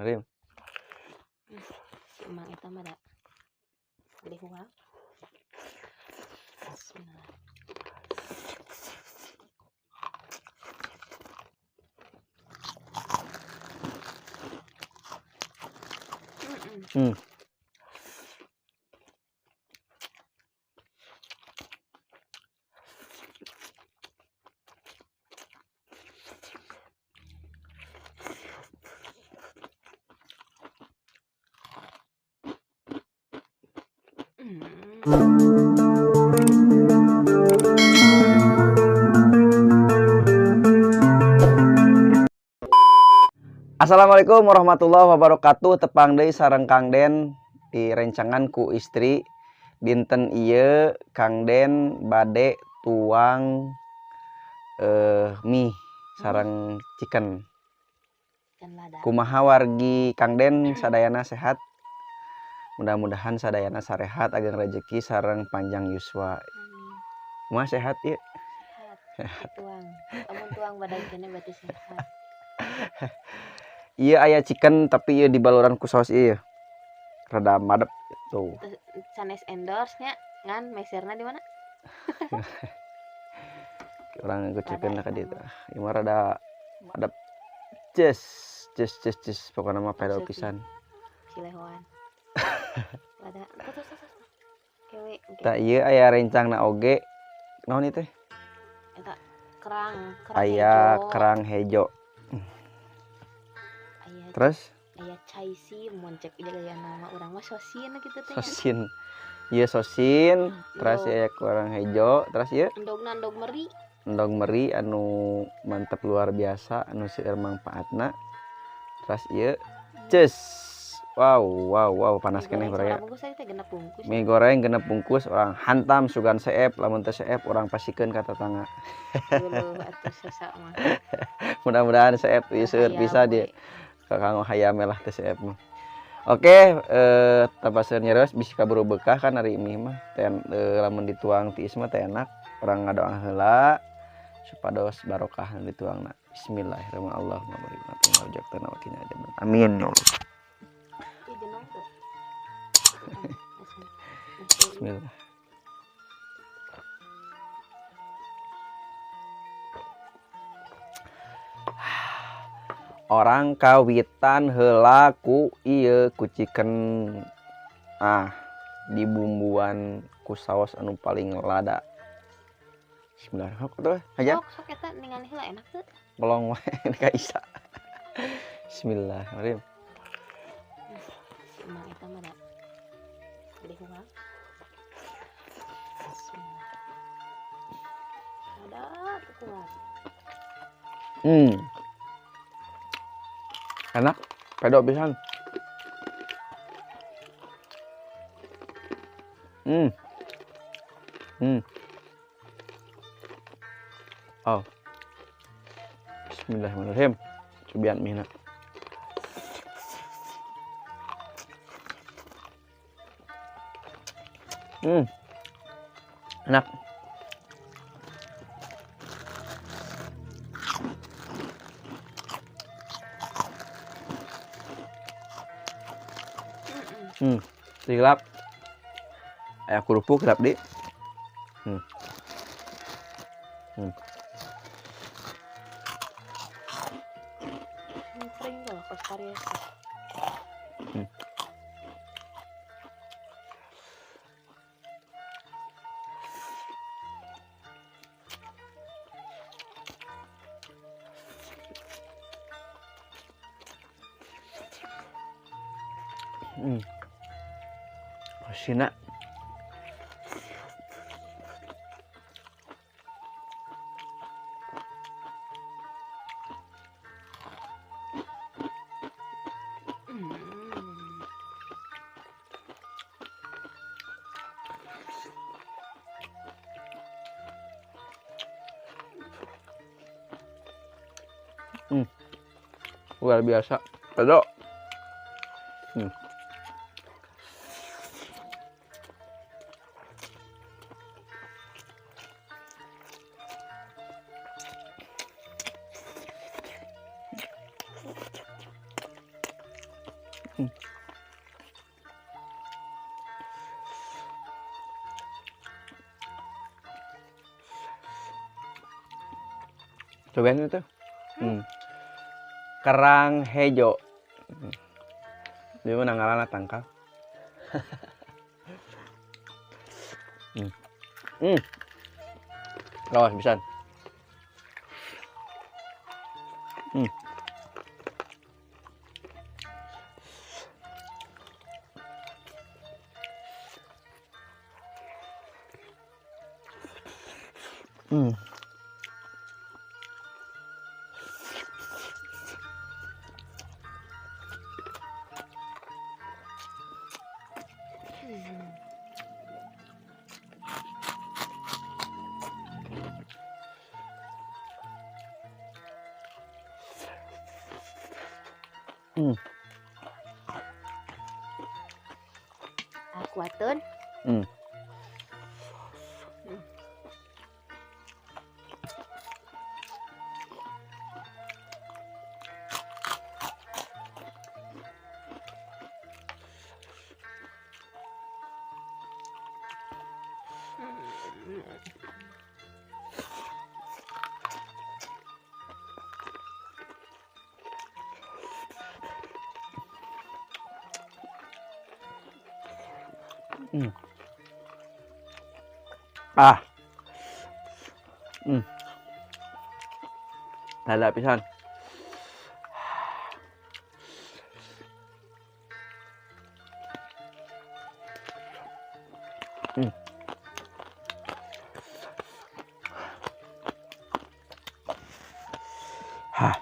Bismillahirrahmanirrahim. Si Emang eta mah da. Beli huang. Bismillah. Assalamualaikum warahmatullahi wabarakatuh. Tepang deui sareng Kang Den di rencangan ku istri. Dinten ieu Kang Den bade tuang mie sareng chicken. Chicken lada. Kumaha wargi Kang Den sadayana sehat? Mudah-mudahan sadayana sarehat, ageng rezeki sareng panjang yuswa. Amin. Kumaha sehat ieu? Sehat. Tuang. Amun tuang badan kene berarti sehat. Iya aya chicken tapi ieu dibaluran ku saos ieu. Rada madep tuh. Sanes endorse nya ngan meserna di mana? Orang ku chicken lah ka dieu tah. Ieu mah rada madep. Ces, ces ces ces pokona mah pedo pisan. Cilehoan. Lada. Terus terus terus. Kewe. Tah ieu aya rencangna oge. Naon ieu teh? Eta kerang, kerang Aya hejo. Kerang hejo. Aya. Terus? Aya caisim mun cek ieu gaya nama urang mah sosin kitu teh. Sosin. Ieu sosin, terus Endog. aya kerang hejo, terus ieu Endogna endog meri. Endog meri anu mantep luar biasa, anu seueur mangpaatna. Terus ieu ces. Wow, wow, wow, panas Mie keneh goreng baraya. sabaraha bungkus tadi teh, 6 bungkus. Mie goreng 6 bungkus urang hantam sugan seep, lamun teu seep urang pasikeun ka tatangga. Geuleuh atuh sesa mah. Mudah-mudahan seep ieu seueur Hayam bisa we. Di kanggo hayam lah teu seep mah. Oke, tanpa seueur nyarios bisi kaburu bekah kan ari mie mah. Teh lamun dituang tiis mah teh enak. Urang ngadoa heula supados barokah nu dituangna. Bismillahirrahmanirrahim. Allahumma barik lana wa qina adzabannar. Amin ya Allah. Ih, jenong tuh. Bismillah. Orang kawitan heula ku ieu ku chicken, ah, dibumbuan ku saos anu paling lada. Bismillahirrahmanirrahim. Aja. Sok sok eta ningali heula enak teu? Melong wae ka Isa. Bismillahirrahmanirrahim. Si Emang eta mah da. Beli huang. Bismillah. Ada tuh kuat. Enak, pedo pisan. Oh. Bismillahirrahmanirrahim. Cobian mie na. Enak. Dilap. Aya kerupuk dilap di. Kering tuh kos karies. Sina. Luar biasa. Pedo. Cobain itu. Kerang hejo. Dia mah ngaranna tangkal. Lawas pisan. Akuateun. Ah. Lala pisan. Hah.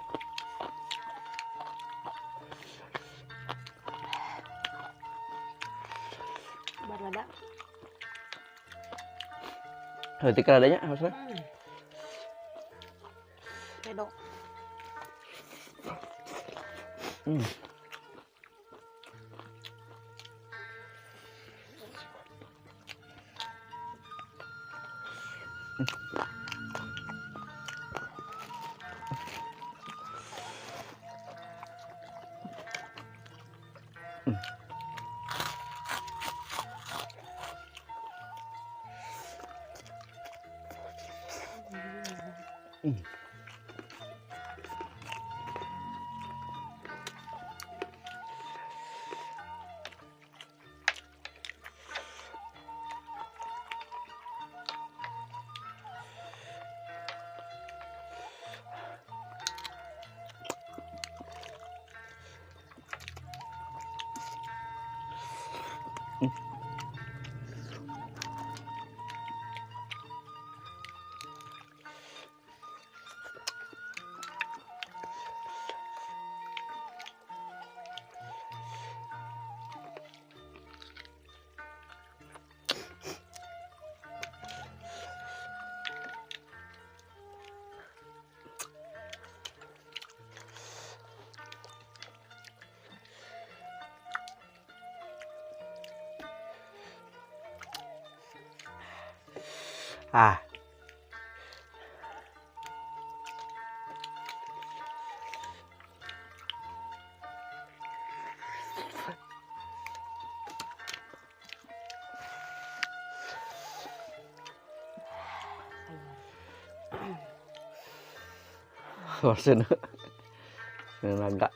Barada. Heutik radanya harusnya. Pedok. Ah. Maksudnya naga.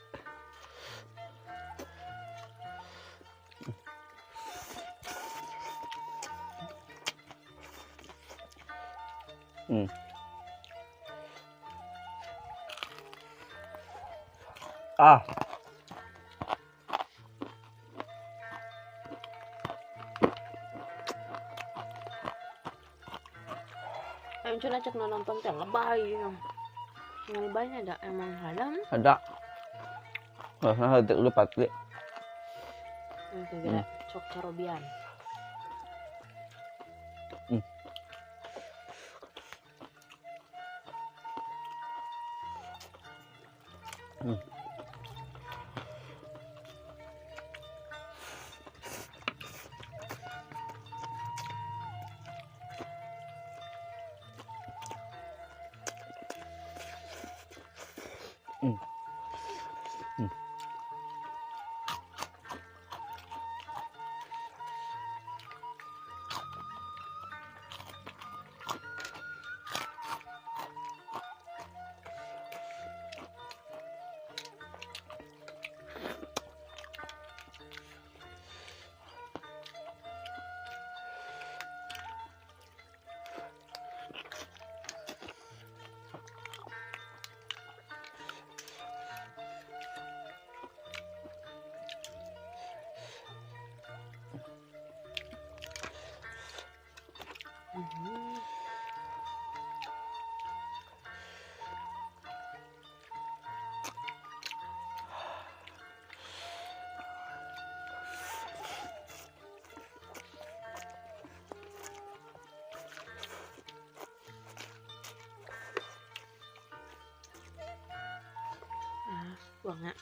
Ah. Em cuna cek nonton teh lebay. Lebaynya ada emang ada? Ada. Nah, ada lu pati. Kira cok carobian. Urangnya.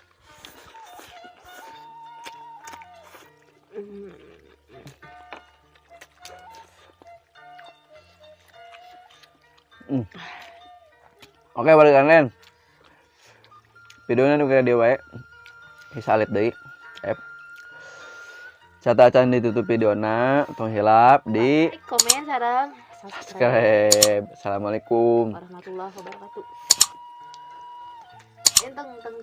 Oke, balik kalian. Videonya nu kira dia wae. Bisa deui. Ep. Catatan ditutup videona, tong hilap di Like, komen, sareng subscribe. Subscribe. Assalamualaikum Warahmatullahi wabarakatuh. Enteng enteng.